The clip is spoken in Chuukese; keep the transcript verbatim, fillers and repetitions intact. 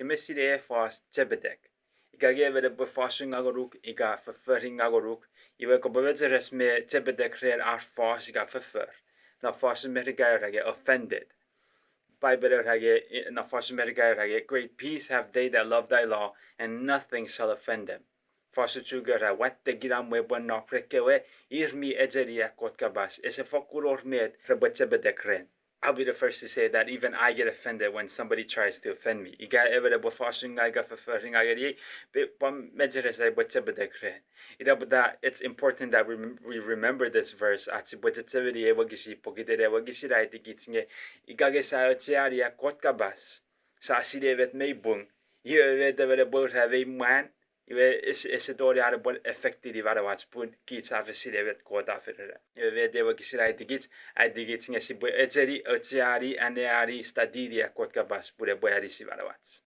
Keme sinei ei fos chepetek. Ika nge emon epwe fosun ngang ngonuk ika fofforin ngang ngonuk, iwe kopwe mecheres me chepetek ren ar fos ika foffor. Non fosun Merika era nge offended. Paipel era nge, non fosun Merika era nge, Great peace have they that love thy law, and nothing shall offend them. Fosun Chuuk era, watte kinamwe pwe non ekkewe ir mi echeni an Kot kapas, ese fokkun wor met repwe chepetek ren. I'll be the first to say that even I get offended when somebody tries to offend me. Ika emon epwe fosun ngang ika fofforin ngang ngeniei, pwan mecheres ai upwe chepetek ren. Ina pwata it's important that we, we remember this verse, ach sipwe chechemeni ei wokisin, pokiten ei wokisin a aitikich nge, ika nge sia aucheani an Kot kapas, sia sinei met mei pung, iwe met emon epwe ura mei mwan, iwe ese, ese tongeni an epwe affect-ini manauach pun kich a fen sinei met Kot a fen ura. Iwe met ei wokisin a aitikich, a aitikich nge sipwe echeni, aucheani, anneani, study-ni an Kot kapas pun epwe anisi manauach.